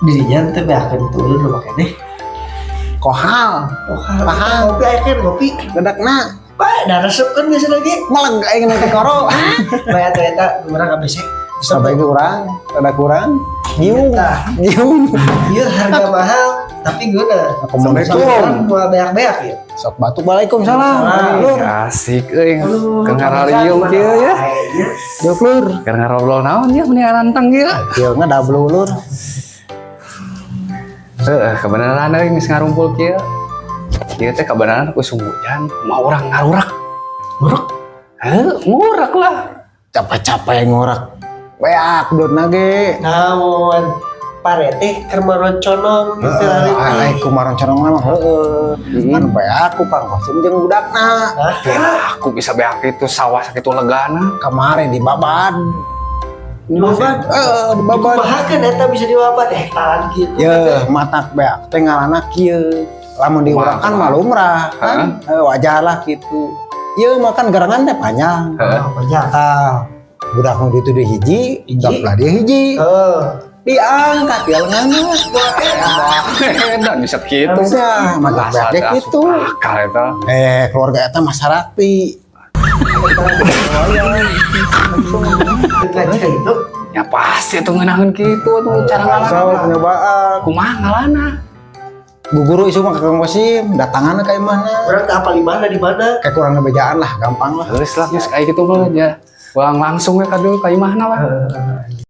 Dirinya teh beakeun itu ulun lu make deh. Kohal. Oh, Paham. kopi aya kan kopi. Gedekna. Pak, da resep kan biasa lagi. Meleg aing nanti koro. Bayar teh eta urang ABC. Sampai ke urang, rada kurang. Giung. Tah. Giung. Ieu harga mahal tapi guna. Assalamualaikum. Mau beak-beak ya. Sok batuk, waalaikumsalam. Waalaikumsalam. Lur. Asik euy. Keur ngarariung kieu ya. Jok, lur. Keur ngarobrol naon ya meni arantang kieu. Ieu ngedablu, lur. Heeh, kebenaran euy geus ngarumpul kieu. Ieu teh kebenaran ku hujan mau urang ngarurak. Ngurek. Heuh, ngurak lah. Capek-capek ngorak. Beak belum nage. Naon? Parete keur maronconong gitu Heeh, ai kumaha conong mah heueuh. Kan beak ku Kang Kosim jeung budakna. Ya, aku bisa beak itu sawah sakitu legana. Kemarin di babad. Dibabat. Heeh, di babad. Kumahakeun eta bisa diwabat hektaran gitu. Ye, matak beak teh ngaranna kieu. Lamun di urang kan Kumaha? mah lumrah kan. Wajar lah gitu. Ieu mah kan gerangan teh panjang. Heeh. Oh, panjang. Tah, budak nu ditu di hiji, Hiji. budak belah dia hiji. Heeh. Diangkat ya lenganna. Edan bisa kitu. Ya, matak beak teh gitu. Akal eta. Eh, keluarga eta Masarati. Ngaji kayak gitu. Ya pasti tuh ngeunaheun kitu tuh cara ngalana. Sok nyobaan. Kumaha ngalana? Bu guru isu mah ke Kang Kosim, datanganna ka imahna. Urang teh apal di mana di mana. Kayak kurang bejaan lah, gampang lah. Geus lah, geus kayak gitu mah ya. Ulang langsung we ka dulu ka imahna lah. Heeh.